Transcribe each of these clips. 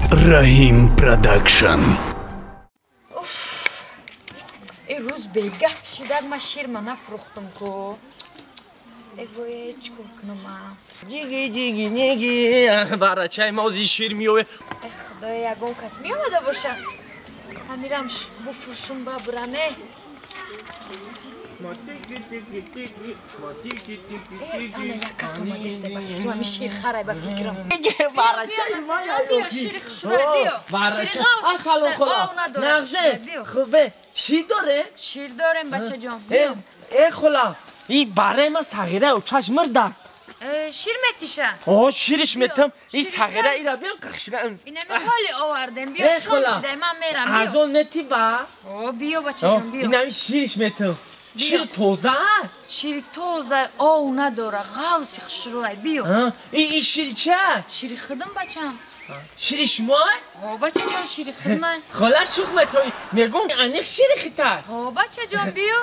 Раҳим Продакшн. Эй рӯз бегаҳ шидак ма ширма нафурӯхтум ку. Эй вой, чӣ кор кунам ма? Диги диги неги барачай мози шир миёве. Эй худоя, ягон кас меомада боша. Ҳамирам буфурӯшум ба бураме. Ана як кас омадеста ба фикрам, ами ширхарай ба фикрам. Биё шири хушрай, биё. Шири ғавс хушрай, ов надорад. Биё. Хубе, шир доре? Шир дорем, бачаҷон. Биё. Э хола, и бараи ман сағира очаш мурда. Шир метиша? О, шириш метам. И сағира ира биём қахшира. Инами ҳоли овардем. Биё шом шидай, ман мерам. Биё. Аз он мети ба? О, биё бачаҷон, биё. Инами шириш метам. Шири тоза? Шири тоза, ов надора, ғавси хушрӯай, биё. И шири ча? Шири худам, бачам. Шири шумо? О, бачаҷон, шири худмай. Хола шух метои, мегум аниқ шири хита. О, бачаҷон, биё.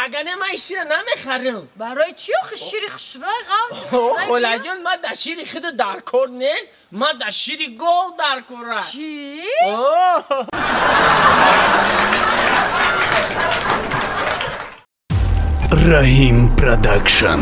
Агар не ман шира намехарам. Барои чӣ охи шири хушрӯай, ғавси хушрӯай? Холаҷон, ман дар шири худ дар кор нест, ман дар шири гов дар кора. Чӣ? Раҳим Продакшн.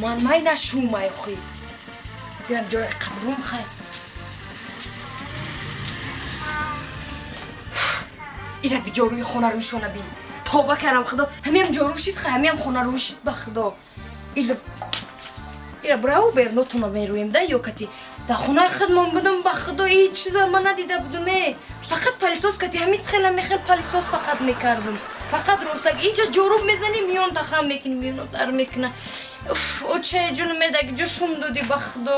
Ман май нашумай охи. Биям ҷои қабрум хай. Ира би ҷоруи хона рӯшона би. Тоба кардам худо, ҳамиам ҷору шид хай, ҳамиам хона рӯшид ба худо. Ира бирав бернотона мерӯем да ё кати. Дар хонаи худмон будам ба худо ҳеҷ чиза ман надида будум э. Фақат палисос кати ҳамин хела мехел палисос фақат мекардум. Фақат ростак инҷа ҷоруб мезанӣ миён тахам мекунӣ, миёно дар мекуна. Уф, очае ҷону медаги ҷо шум додӣ ба худо.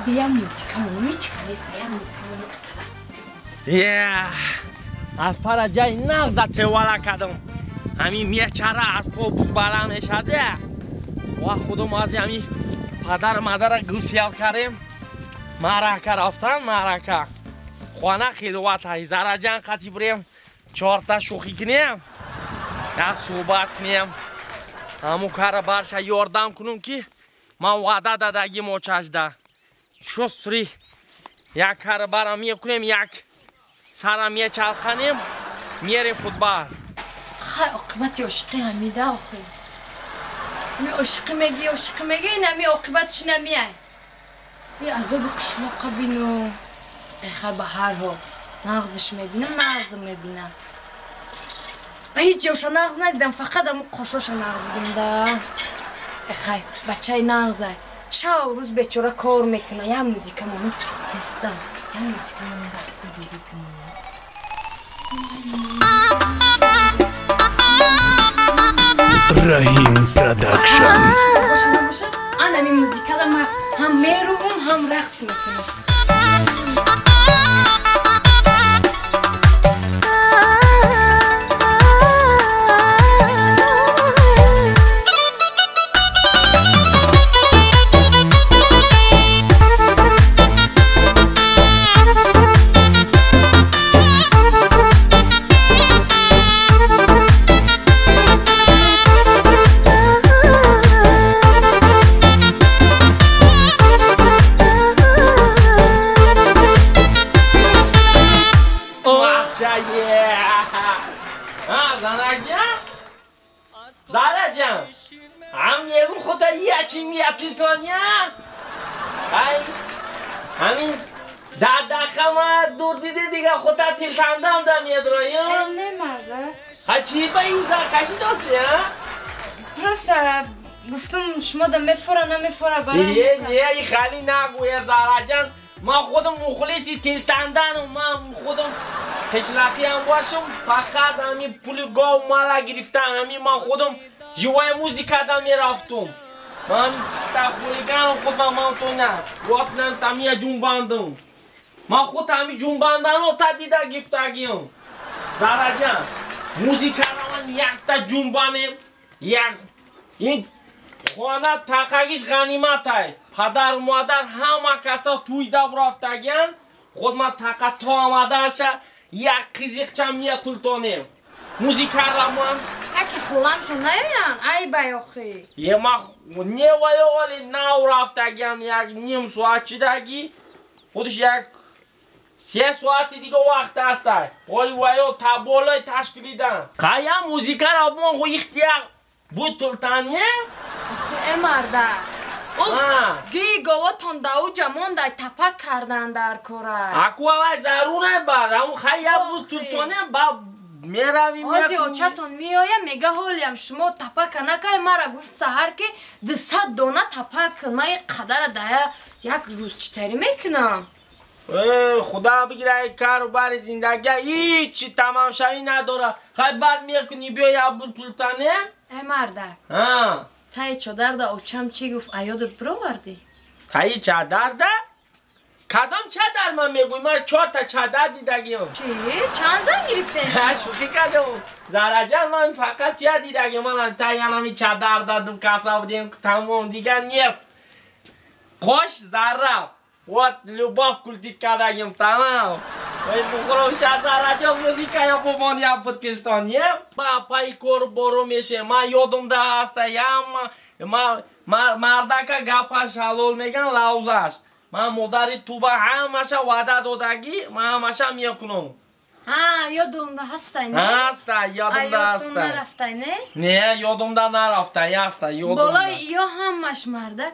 Бия музикамону мичка нест, я музикамону. Аз пара ҷай нағза тевала кардам. Ҳамин мечара аз по бузбала мешаде. Ва худом аз ҳамин падар мадара гусиял кардем. Марака рафтан, марака. Хона хилвата, зараҷан қати бурем, чорта шӯхӣ кунем, як суҳбат кунем. Ҳамун кара барша ёрдам кунум ки ман ваъда дадагим очашда. Шустри як кара барам мекунем, як сарам мечалқанем, мерем футбол. Хай оқибати ошиқӣ ҳамида охи. Ами ошиқӣ мегӣ, ошиқӣ мегӣ, инами оқибатиш намеай. И азоби қишлоқа бину. Эхай ба ҳар ҳол нағзиш мебинам, нағзм мебинам. Ҳеҷ ҷоша нағз надидам, фақат ҳамун қошоша нағз дидам да. Эхай, бачаи нағзай. Шав рӯз бечора кор мекуна, як музикамону тестам, як музикамону рақси бозӣ кунам. Раҳим Продакшн. Боша, набоша, ан ҳамин музикала ман ҳам мерувам, ҳам рақс мекунам. Зараҷан, ҳам мегум худа ячи мияпилтоня? Ай, ҳамин дадахама дур диди дига худа тилтандам да медроям? Не, марда. Ха чи ба ин заркашӣ доси, а? Просто гуфтум шумо да мефора, намефора барам. Не, не, и хали нагӯя Зараҷан. Ман худам мухлиси тилтандану, ман худам қишлақиам бошам, фақат ҳамин пули гов мала гирифтам, ҳамин ман худам живая музика да мерафтум. Ман чиста хулиганом худам ман то на. Ватнан тамия ҷунбандум. Ман худ ҳами ҷунбандано та дида гифтагиам. Зараҷан, музикара ман якта ҷунбанем, як ин хона тақагиш ғаниматай. Падар модар ҳама каса туйда бурафтагиян, худ ман тақа то омадаша як қизиқча миятултонем. Музикара ман Яке холамшон наёян, ай бай охи. Е ма не ваёвали нав рафтагиян як ним соат чидаги, худш як 3 соати дига вақт ҳастай. Ҳоли ваё таболой ташкилидан. Қая музикара мон ху ихтияр бутултане? Охи э марда. О ги говотон дауҷа мондай тапак кардан дар кора. Аку авай зарур бад, аму хая бутултоне ба меравим. Ози очатон меоя, мега ҳолиам шумо тапака накард, мара гуфт саҳар ки 200 дона тапак кун. Ман ин қадара дая як рӯз читарӣ мекунам. Худо бигира кару бари зиндагия ҳичи тамомшавӣ надора. Хай баъд мекунӣ биё як бутултане? Э марда. Таи чодарда очам чӣ гуфт, аёдат бировардӣ? Таи чадарда? Кадом чадар ман мегӯй? Ман 4та чадар дидагиам. Чӣ? Чанд зан гирифтен шумо? Шӯхӣ кардам. Зараҷан, ман фақат чия дидагиам? Ман таи анами чадар дадум каса будем, тамом дигар нест. Қош зарра. Вот любовь культит кардагим, тамом. Ой, бухоровша Зараҷон, музика я бумон я бутилтон, е? Ба пай кор боро меше. Ман ёдумда ҳаста, я мардака гапаш ҳалол меган лавзаш. Ман модари туба ҳамаша ваъда додагӣ, ман ҳамаша мекунам. Ҳа, ёдумда ҳастай, не? Ҳаста, ёдумда ҳаста. Нарафтай, не? Не, ёдумда нарафтай, ҳаста, ёдумда. Болои ё ҳамаш марда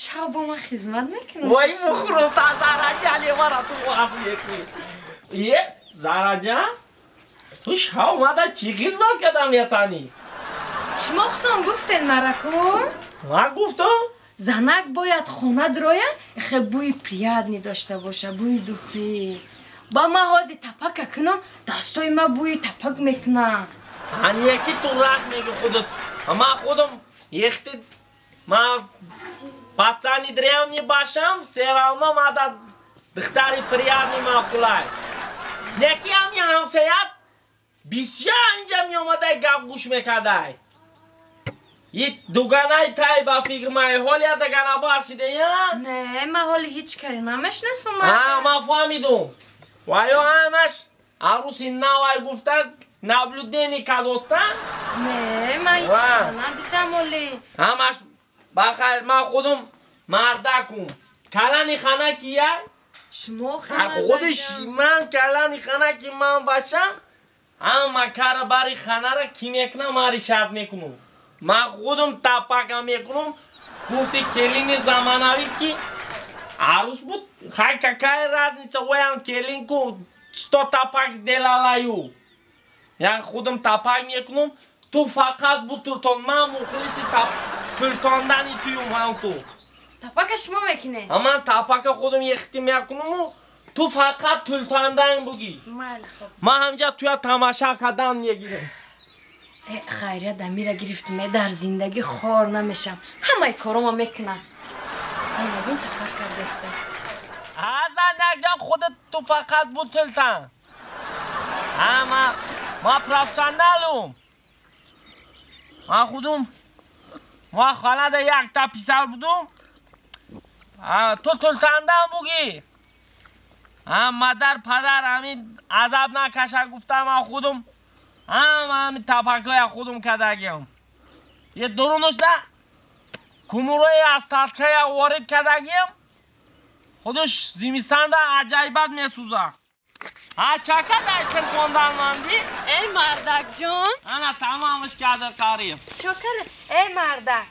шаб бо ман хизмат мекунад. Вой, мухрута Зараҷан, мара ту ваз мекунӣ. Е, Зараҷан, ту шаб мада чӣ хизмат кардам метанӣ? Шумо худтон гуфтен мараку? Ман гуфтам? Занак бояд хона дроя, хе бӯи приятный дошта боша, бӯи духи. Ба ман ҳозир тапака кунам, дастои ман бӯи тапак мекунад. Ҳамяки ту рахт мегӣ худат. Ман худам ехти ман пацани древний бошам, все равно мада духтари приятный маъқулай. Неки ҳами ҳамсаят бисёр инҷа меомадай гап гӯш мекардай. Дуганаи тай ба фикр май ҳолия дагана басиде, я? Не, ман ҳоли ҳеҷ каре намешнасум. Ҳа, ман фаҳмидум. Ва ё ҳамаш арӯси навай гуфта наблюдение кадоста? Не, ман ҳеҷ кара надидам ҳоли. Ҳамаш бахайр, ман худум мардакум. Калани хана кия? Шумо худиш ман калани хана ки ман бошам, ҳама кара бари ханара ки мекунам, ман ришат мекунам. Ман худум тапака мекунам. Гуфти келини замонавӣ ки арӯс буд, хай какая разница, оям келин ку 100 тапак сделалаю. Я худум тапак мекунам, ту фақат бутултон, ман мухлиси тултондани туюм ҳам ту. Тапака шумо мекунед? Ман тапака худум ехти мекунаму, ту фақат тултондан бугӣ. Майли, хуб. Ман ҳамҷа туя тамаша кардан мегирам. Хайрият амира гирифтум, дар зиндагӣ хор намешам. Ҳамаи корома мекунам. Бин тапак кардаста. Азанакҷон, худат ту фақат бутултан. Ҳама ман профессионалум. Ман худум ман хонада якта писар будум. Ту тултандан бугӣ. Мадар падар ҳамин азаб накаша гуфта ман худум ҳама ҳамин тапакҳоя худум кардагиам. Е дурунушда кумурои аз талчая ворид кардагиам, худуш зимистанда аҷоибат месӯза. Чака дай тилфондан манди? Эй мардакҷон. Ана тамомиш карда қариб. Чокара? Эй мардак.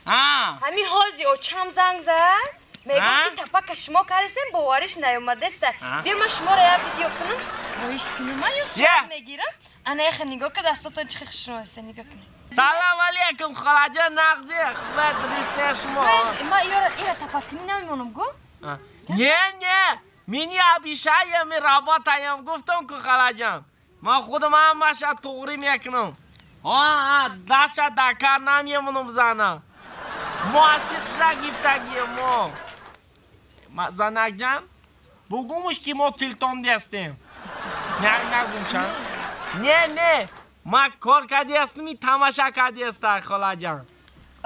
Ҳами ҳози очам занг зад. Мегӯм ки тапака шумо карисем, бовариш наёмадаста. Биё ман шуморо як видео кунам. Хоҳиш кунам, ман ё сурат мегирам. Ана яха нигоҳ ка дастотон чӣ хушрӯ аст, нигоҳ кунед. Салом алейкум, холаҷон, нағзи, хубед, ристе шумо. Ман ира тапаккунӣ намемонам, гу? Не, не, мини обещаем, ми работаем, гуфтам ку холаҷон. Ман худам ҳамаша туғрӣ мекунам. Даша дар кар намемонам зана. Мо ашиқ шуда гифтагием мо. Занакҷон, Бугумуш ки мо тилтонди ҳастем. Не нагумша. Не, не. Ма кор кади ҳастам, тамаша кади ҳаста холаҷон.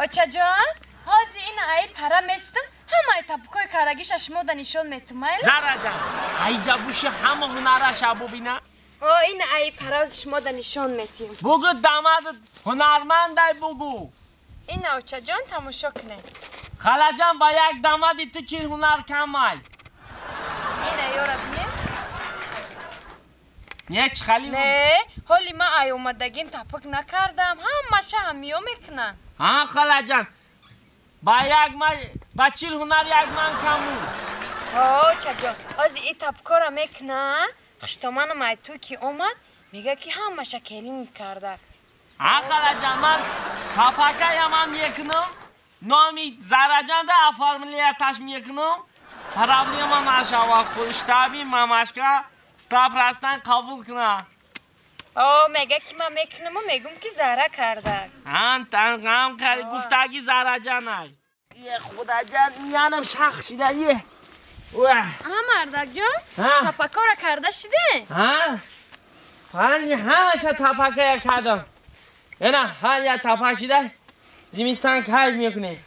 Очаҷон, ҳозир ин ай пара местам, ҳамаи тапукои карагиша шумо да нишон метам, майла? Зараҷон, айҷа буши ҳама ҳунараша бубина. О, ин ай пара шумо да нишон метим. Бугу дамад ҳунармандай бугу. Ин очаҷон тамошо кунед. Халаҷон, ба як дамади ту чил ҳунар камай. Ин айёра бинем. Не, чӣ хали? Не, ҳоли ман ай омадагим тапук накардам, ҳамаша ҳамиё мекунанд. Ҳа, халаҷон, ба як ба чил ҳунар як ман каму. Очаҷон, ҳозир и тапукора мекуна, хуштоманам ай ту ки омад, мега ки ҳамаша келин карда. Ҳа, халаҷон, ман тапакаямам мекунам, номи Зараҷон да оформлияташ мекунам, проблема нашава, хуштаби мамашка стафрастан қабул куна. О, мега ки ман мекунаму мегум ки Зара карда. Ҳам ҳам гуфтаги Зараҷонай. Е, Худоҷон, янам шах шида, е. А, мардакҷон, тапакора карда шиде? Ҳа? Ҳамаша тапакая кардам. Ена, ҳар як тапак шида, зимистон кайф мекунем.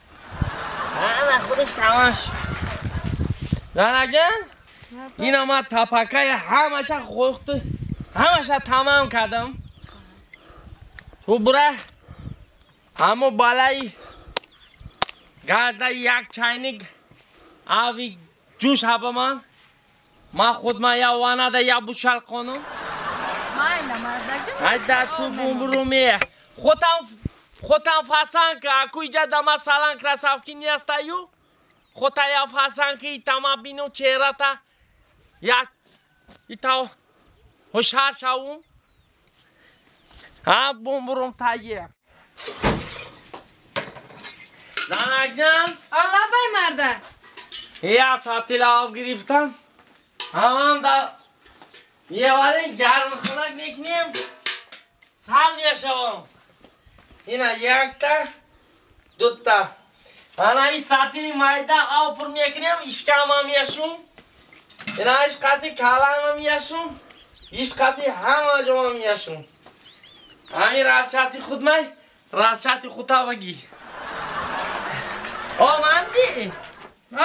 Ана худаш тамом шид. Зараҷон, ина ман тапакая ҳамаша хӯхту, ҳамаша тамом кардам. Ту бура, ҳамо балаи газда як чайник ави ҷӯш ҳаба ман. Ман худ ман я ванада я бушал қонум. Майла, мардакҷон. Айда ту бумбуруме. Хотам фасанка, аку иҷа дама салан красавки нестаю. Хота я фасанки итама бину чеҳрата. Я итав ҳушар шавум. Ҳа, бумбурум тайе. Занакҷон. Аллабай, мардак. Я сатил об гирифтам. Ҳамам да меварем, гармхунак мекунем. Сар мешавам. Ина якта, дута. Ана ин сатили майда об пур мекунем, ишкама мешум. Ина иш қати калама мешум, иш қати ҳама ҷома мешум. Ҳамин расчати худмай, расчати хута багӣ. Оманди?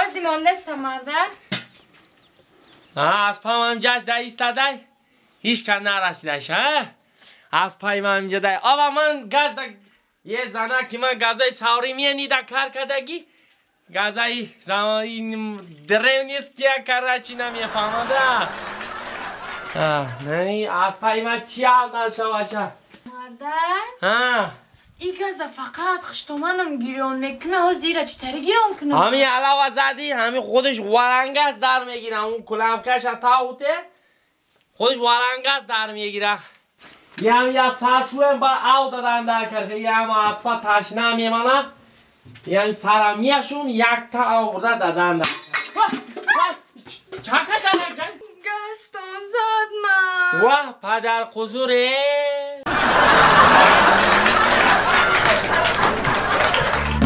Ози мондестам, мардак. Аз памам ҷаш да истодай, ҳеҷ кас нарасидаш, ҳа? Аз пай ман инҷа дай. Ава ман газда е зана ки ман газаи савримени да кар кардагӣ, газаи древнеския карачи намефаҳмада. Не, аз пай ман чи ҳал нашавача? Мардак? Ҳа. И газа фақат хуштоманам гирён мекуна, ҳозир ира чӣ тари гирён кунам? Ҳамин алава задӣ, ҳамин худаш варангаз дар мегира, он куламкаша тауте, худаш варангаз дар мегира. Ям я саршӯем ба ав дадан дар карда, ям аспа ташна мемона, ям сара мешум, якта ав бурда дадан дар. Чака занак ҷан? Гастон зад ман. Ваҳ, падар қузуре!